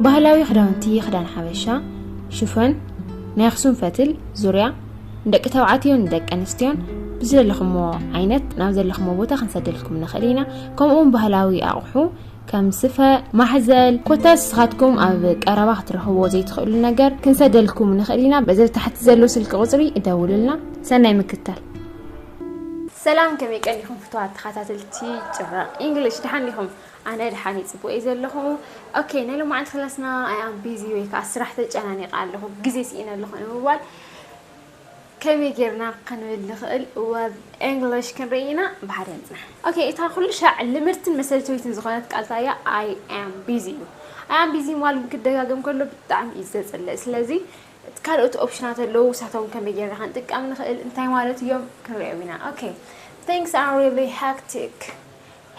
ባህላዊ ክዳውንቲ፣ ክዳን ሓበሻ፣ ሽፎን፣ ናይ ኣኽሱም ፈትል፣ ዙርያ፣ ንደቂ ተባዕትዮን ንደቂ ኣንስትዮን ብዝደለኹሞ ዓይነት ናብ ዘለኹሞ ቦታ ክንሰደልኩም ንኽእል ኢና። ከምኡውን ባህላዊ ኣቑሑ ከም ስፈ፣ ማሕዘል፣ ኮታስ ንስኻትኩም ኣብ ቀረባ ክትረኽብዎ ዘይትኽእሉ ነገር ክንሰደልኩም ንኽእል ኢና። በዚ ታሕቲ ዘሎ ስልኪ ቁፅሪ እደውሉልና። ሰናይ ምክትታል። ሰላም፣ ከመይ ቀኒኹም ፍቱዋት ተኸታተልቲ ጭራ ኢንግሊሽ? ደሓን ዲኹም? ኣነ ደሓን እየ፣ ጽቡቕ እየ ዘለኹ። ኦኬ፣ ናይ ሎማዓንቲ ክላስና ኣይ ኣም ቢዚ ወይ ከዓ ስራሕ ተጨናኒቐ ኣለኹ፣ ግዜ ስኢነ ኣለኹ ንምባል ከመይ ጌርና ክንብል ንኽእል ወብ ኢንግሊሽ ክንርኢ ኢና። ብሓደ ንጽናሕ። ኦኬ፣ እታ ኩሉ ሻዕ ልምድትን መሰልቸዊትን ዝኾነት ቃል እታ እያ ኣይ ኣም ቢዚ እዩ። ኣይ ኣም ቢዚ ማለት ክደጋገም ከሎ ብጣዕሚ እዩ ዘጽልእ። ስለዚ ካልኦት ኦፕሽናት ኣለዉ፣ ንሳቶም ከመይ ጌርና ክንጥቀም ንኽእል፣ እንታይ ማለት እዮም ክንሪኦም ኢና። ኦኬ፣ things are really hectic።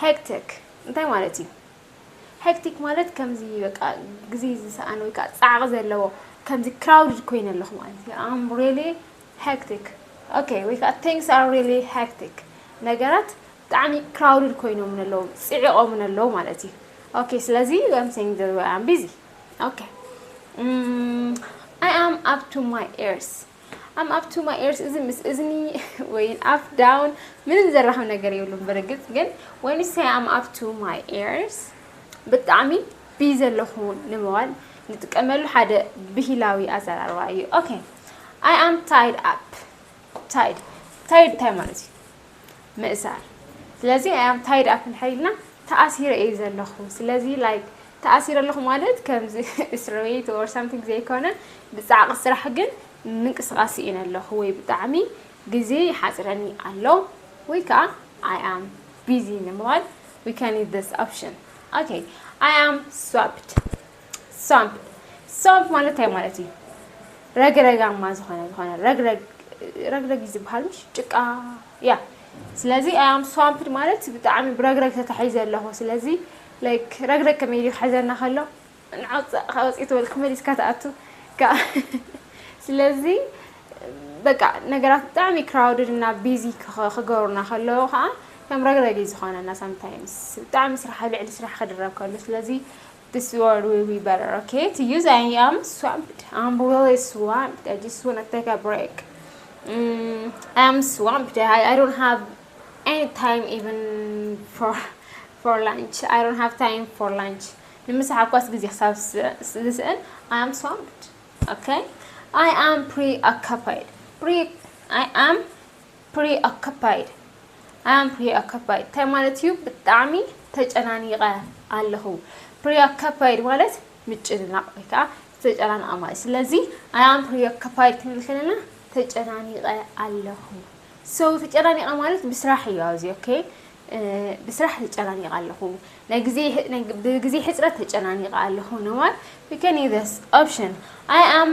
ሄክቲክ እንታይ ማለት እዩ? ሄክቲክ ማለት ከምዚ በቃ ግዜ ዝሰኣን ወይ ከዓ ጻዕቂ ዘለዎ፣ ከምዚ ክራውድድ ኮይነ ኣለኹ ማለት እዩ። I'm really hectic። ኦኬ፣ ወይ ከዓ things are really hectic፣ ነገራት ብጣዕሚ ክራውድድ ኮይኖምን ኣለዉ፣ ጽዒቖምን ኣለዉ ማለት እዩ። ኦኬ፣ ስለዚ I'm saying that I'm busy። ኦኬ፣ I am up to my ears። I'm up to my ears። እዚ ምስ እዝኒ ወይ ኣፕ ዳውን ምንም ዘራኽብ ነገር የብሉን። ብርግጽ ግን when you say I'm up to my ears ብጣዕሚ ቢዚ ኣለኹ ንምባል ንጥቀመሉ ሓደ ብሂላዊ ኣዘራርባ እዩ። ኦኬ፣ I am tied up። ታይድ፣ ታይድ እንታይ ማለት እዩ? ምእሳር። ስለዚ I am tied up እንድሕር ኢልና ተኣሲረ እየ ዘለኹ። ስለዚ like ተኣሲረ ኣለኹ ማለት ከምዚ እስር ቤት or something ዘይኮነ፣ ብጻዕቂ ስራሕ ግን ምንቅስቃስ ስኢነ ኣለኹ ወይ ብጣዕሚ ግዜ ይሓጽረኒ ኣሎ ወይ ከዓ I am busy ንምባል we can use this option። Okay, I am swamped። Swamped፣ swamped ማለት እንታይ ማለት እዩ? ረግረጋማ ዝኾነ፣ ዝኾነ ረግረግ፣ ረግረግ እዩ ዝበሃል፣ ምሽ ጭቃ። ያ፣ ስለዚ I am swamped ማለት ብጣዕሚ ብረግረግ ተታሒዘ ኣለኹ። ስለዚ like ረግረግ ከመይ ኢሉ ክሕዘና ከሎ ንዓውፃእ፣ ካብ ወፂኡ ትበል ክመሊስካ ትኣቱ። ካ-፣ ስለዚ በቃ ነገራት ብጣዕሚ ክራውድድ እና ቢዚ ክኸ-፣ ክገብሩና ከለዉ ከዓ ከም ረግረግ እዩ ዝኾነና። ሳምታይምስ ብጣዕሚ ስራሕ ኣብ ልዕሊ ስራሕ ክድረብ ከሎ። ስለዚ this word will be better, okay? To use I am swamped. I'm really swamped. I just want to take a break. Mm, I am swamped. I, I don't have any time even for for lunch. I don't have time for lunch. ንምሳሕ እኳስ ግዜ ክሳብ ስ-፣ ስ-፣ ዝስእን I am swamped. Okay? I am preoccupied. Pre-፣ I am preoccupied. I am preoccupied እንታይ ማለት እዩ? ብጣዕሚ ተጨናኒቐ ኣለኹ። Preoccupied ማለት ምጭንናቕ ወይ ከዓ ዝተጨናነቐ ማለት። ስለዚ I am preoccupied ክንብል ከለና ተጨናኒቐ ኣለኹ። So ተጨናኒቐ ማለት ብስራሕ እዩ ኣብዚ። ኦኬ፣ እ፣ ብስራሕ ተጨናኒቐ ኣለኹ። ናይ ግዜ፣ ናይ ግ-፣ ብግዜ ሕጽረት ተጨናኒቐ ኣለኹ ንምባል we can use this option. I am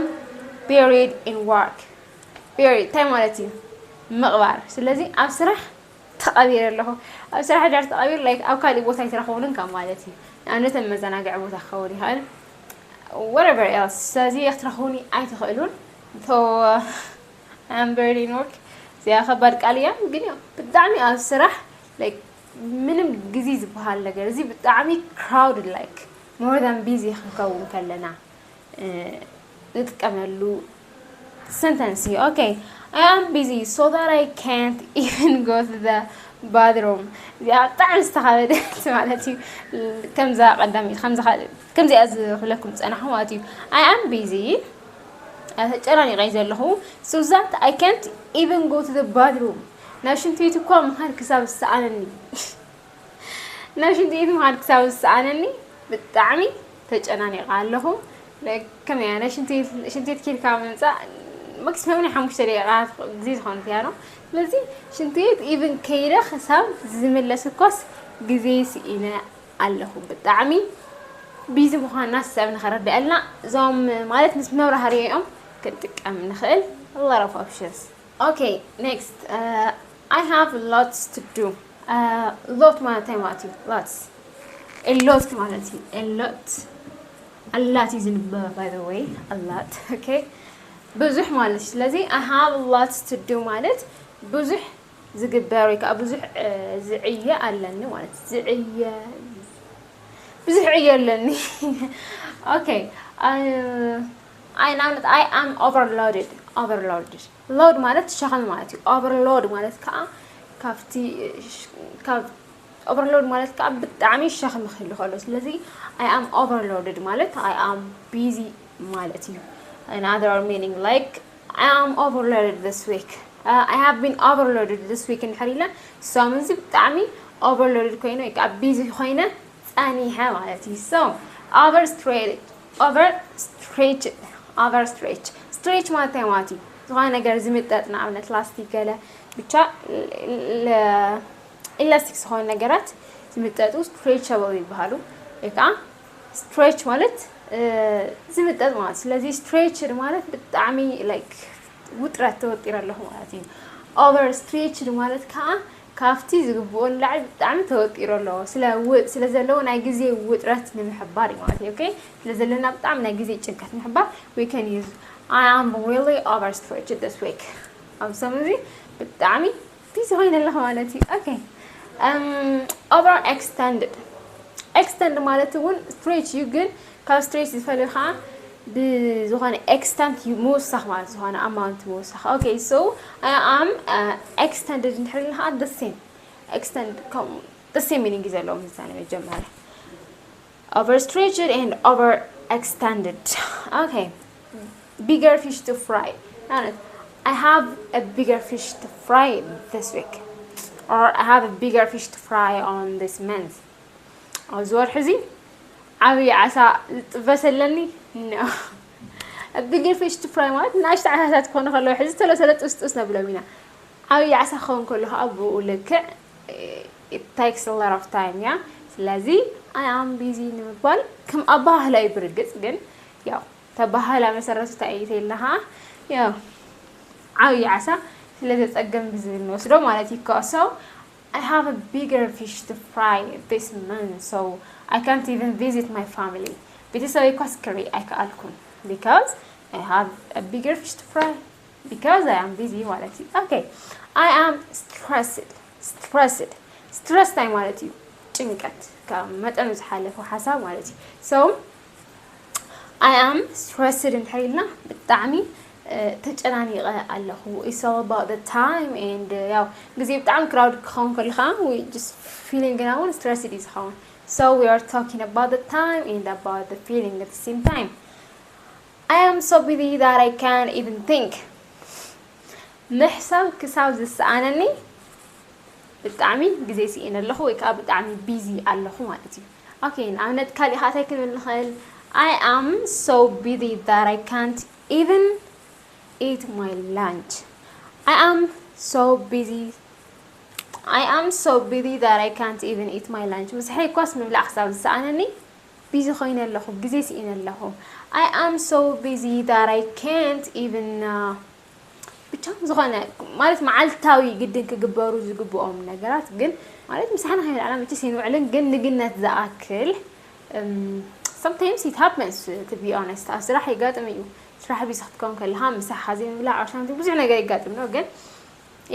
buried in work። Buried እንታይ ማለት እዩ? ምቕባር። ስለዚ ኣብ ስራሕ ተቐቢረ ኣለኹ። ኣብ ስራሕ ድሕር ተቐቢሩ like ኣብ ካሊእ ቦታ ኣይትረኽቡንን ካብ ማለት እዩ። ንኣብነት ኣብ መዘናግዒ ቦታ ክኸውን ይኽእል። Whatever else። ስለዚ ክትረኽቡኒ ኣይትኽእሉን። So I am buried in work። እዚኣ ከባድ ቃል እያ፣ ግን ያው ብጣዕሚ ኣብ ስራሕ like ምንም ግዜ ዝበሃል ነገር፣ እዚ ብጣዕሚ crowded፣ like more than busy ክንከውን ከለና፣ እ፣ ንጥቀመሉ sentence እዩ። Okay, I am busy so that I can't even go to the bathroom። እዚኣ ብጣዕሚ ዝተኻበደት ማለት እዩ። ከምዛ ቀዳመይቲ፣ ከምዛ ኻ-፣ ከምዚኣ ዝብለኩም ዝጸናሕኩ ማለት እዩ። I am busy፣ ተጨናኒቐ እየ ዘለኹ። So that I can't even go to the bathroom። ናብ ሽንቲ ቤት እኳ ምኻድ ክሳብ ዝሰኣነኒ። ናብ ሽንቲ ቤት ምኻድ ክሳብ ዝሰኣነኒ ብጣዕሚ ተጨናኒቐ ኣለኹ። ከመይ እያ ናይ ሽንቲ ቤት፣ ሽንቲ ቤት ኬድካ ምምጻእ ማክሲመም ናይ ሓሙሽተ ደቂቓ ግዜ ዝኾነት እያ ነው። ስለዚ ሽንቲ ቤት ኢቭን ከይደ ክሳብ ዝምለስ እኳስ ግዜ ስኢነ ኣለኹ። ብጣዕሚ ቢዚ ምዃንና ሰብ ንኸረድአልና እዞም ማለት ምስ መብራህርያ እዮም ክንጥቀም ንኽእል። A lot of options. Okay, next. Uh, I have lots to do. Uh, lot ማለት እንታይ ማለት እዩ? Lots። A lot ማለት እዩ። A lot። A lot እዩ ዝንበብ፣ by the way። A lot። Okay። ብዙሕ ማለት እዩ። ስለዚ I have lots to do ማለት ብዙሕ ዝግበር ወይ ከዓ ብዙሕ፣ እ፣ ዝዕየ ኣለኒ ማለት እዩ። ዝዕየ፣ ብዙሕ ዕዮ ኣለኒ። Okay, I, I, ንኣብነት I am overloaded. Overloaded, load ማለት ሸኽሚ ማለት እዩ። Overload ማለት ከዓ ካብቲ ካብ overload ማለት ከዓ ብጣዕሚ ሸኽሚ ክህሉ ከሎ፣ ስለዚ I am overloaded ማለት I am busy ማለት እዩ። Another meaning, like, I am overloaded this week. Uh, I have been overloaded this week እንድሕር ኢለ፣ ሰሙን እዚ ብጣዕሚ overloaded ኮይነ ወይ ከዓ busy ኮይነ ጸኒሐ ማለት እዩ። So overstretch, overstretch, overstretch, stretch ማለት እንታይ ማለት እዩ? ዝኾነ ነገር ዝምጠጥ፣ ንኣብነት ላስቲክ ገለ፣ ብቻ ኢላስቲክ ዝኾኑ ነገራት ዝምጠጡ stretchable ይበሃሉ። ወይ ከዓ stretch ማለት ዝምጠጥ ማለት። ስለዚ stretched ማለት ብጣዕሚ like ውጥረት፣ ተወጢረ ኣለኹ ማለት እዩ። Overstretched ማለት ከዓ ካብቲ ዝግብኦ ንላዕሊ ብጣዕሚ ተወጢሩ ኣሎ። ስለ ው- ስለ ዘለዎ ናይ ግዜ ውጥረት ንምሕባር እዩ ማለት እዩ። Okay፣ ስለ ዘለና ብጣዕሚ ናይ ግዜ ጭንቀት ንምሕባር we can use I am really overstretched this week። ኣብ ሰሙን እዚ ብጣዕሚ busy ኮይነ ኣለኹ ማለት እዩ። Okay፣ um, overextended. Extend ማለት እውን stretch እዩ፣ ግን ካብ stretch ዝፈልዮ ከዓ ብዝኾነ extent እዩ ምውሳኽ ማለት፣ ዝኾነ amount ምውሳኽ። Okay, so I am uh, extended እንድሕር ኢልና ከዓ the same፣ extend ከም the same meaning እዩ ዘለዎ። ምሳሌ መጀመርያ overstretched and overextended. Okay, bigger fish to fry. ማለት I have a bigger fish to fry this week, or I have a bigger fish to fry on this month. ኣብዚ ወርሒ እዚ ዓብዪ ዓሳ ዝጥበስ ኣለኒ። No. A bigger fish to fry ማለት ንኣሽቱ ዓሳታት ክኾኑ ከለዉ፣ ሕዚ ተሎ ተሎ ጥውስ ጥውስ ነብሎም ኢና። ዓብዪ ዓሳ ክኸውን ከሎ ከዓ ብኡ ልክዕ it takes a lot of time እያ። ስለዚ I am busy ንምባል ከም ኣባህላ እዩ ብርግጽ፣ ግን ያው ተባህላ መሰረቱ እንታይ እዩ ተይልና ከዓ ያው ዓብዪ ዓሳ ስለ ዘጸገም ብዝብል ንወስዶ ማለት እዩ። So I have a bigger fish to fry this month, so I can't even visit my family. ቤተሰበይ እኳ ክርኢ ኣይከኣልኩን because I have a bigger fish to fry, because I am busy ማለት እዩ። Okay, I am stressed. Stressed, stress እንታይ ማለት እዩ? ጭንቀት፣ ካብ መጠኑ ዝሓለፈ ሓሳብ ማለት እዩ። So I am stressed እንድሕር ኢልና ብጣዕሚ ተጨናኒቐ ኣለኹ። It's all about the time and ያው ግዜ ብጣዕሚ crowded ክኸውን ከሎ ከዓ we just feeling ና እውን stressed እዩ ዝኸውን። So we are talking about the time and about the feeling at the same time. I am so busy that I can't even think. ምሕሳብ ክሳብ ዝሰኣነኒ ብጣዕሚ ግዜ ስኢነ ኣለኹ ወይ ከዓ ብጣዕሚ busy ኣለኹ ማለት እዩ። Okay፣ ንኣብነት ካሊእ ከዓ እንታይ ክንብል ንኽእል? I am so busy that I can't even eat my lunch. I am so busy I am so busy that I can't even eat my lunch. ምሳሐይ እኳስ ምብላዕ ክሳብ ዝሰኣነኒ busy ኮይነ ኣለኹ፣ ግዜ ስኢነ ኣለኹ። I am so busy that I can't even uh, ብቻ ዝኾነ ማለት መዓልታዊ ግድን ክግበሩ ዝግብኦም ነገራት ግን ማለት ምሳሕና ከይበላዕና መቸስ ኣይንውዕልን፣ ግን ንግነት ዝኣክል sometimes it happens, to be honest. ኣብ ስራሕ የጋጥም እዩ። ስራሕ busy ክትከውን ከለኻ ምሳኻ ዘይምብላዕ ኦር ሳምቲንግ ብዙሕ ነገር የጋጥም ነው። ግን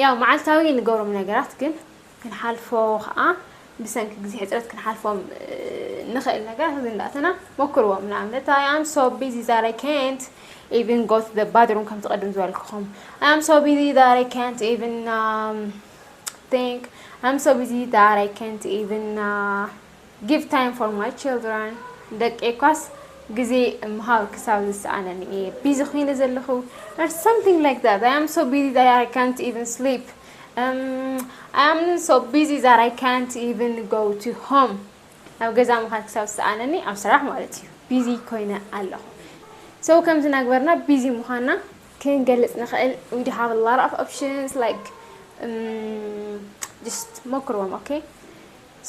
ያው መዓልታዊ ንገብሮም ነገራት ግን ክንሓልፎ ከዓ ብሰንኪ ግዜ ሕፅረት ክንሓልፎም ንኽእል ነገራት እዚ እንዳእተና ሞክርዎም። ንኣብነት I am so busy that I can't even go to the bathroom፣ ከምቲ ቅድም ዝበልኩኹም። I am so busy that I can't even um, think. I am so busy that I can't even uh, give time for my children. ደቂ ኳስ ግዜ ምሃብ ክሳብ ዝሰኣነኒ እየ busy ኮይነ ዘለኹ or something like that. I am so busy that I can't even sleep. Um, I am so busy that I can't even go to home. ናብ ገዛ ምኻድ ክሳብ ዝሰኣነኒ ኣብ ስራሕ ማለት እዩ busy ኮይነ ኣለኹ። So ከምዚ ናግበርና busy ምዃንና ክንገልጽ ንኽእል። We do have a lot of options, like um, just ሞክርዎም። Okay,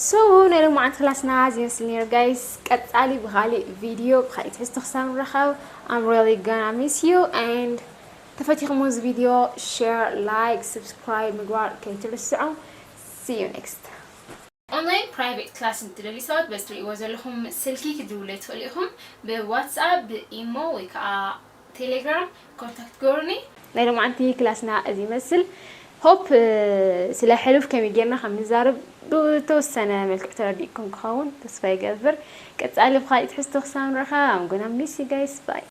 so ናይ ሎማዓንቲ ክላስና እዚ ይመስል ነይሩ guys። ቀጻሊ ብኻሊእ ቪድዮ ብኻሊእ ትሕዝቶ ክሳብ ንራኸብ I'm really gonna miss you and ተፈቲኹም እዚ ቪድዮ share, like, subscribe ምግባር ከይትርስዑ። See you next. Online private class እንትደልዩ ሰባት በዚ ትርእይዎ ዘለኹም ስልኪ ክትድውሉ ትኽእሉ ኢኹም። ብ WhatsApp፣ ብ ኢሞ ወይ ከዓ ቴሌግራም ኮንታክት ግበሩኒ። ናይ ሎማዓንቲ ክላስና እዚ ይመስል። Hope ስለ ሕሉፍ ከመይ ጌርና ከም ንዛረብ ብተወሰነ መልክዕ ተረዲእኩም ክኸውን ተስፋ ይገብር። ቀጻሊ ብኻሊእ ትሕዝቶ ክሳብ ንረኸብ I'm gonna miss you guys, bye.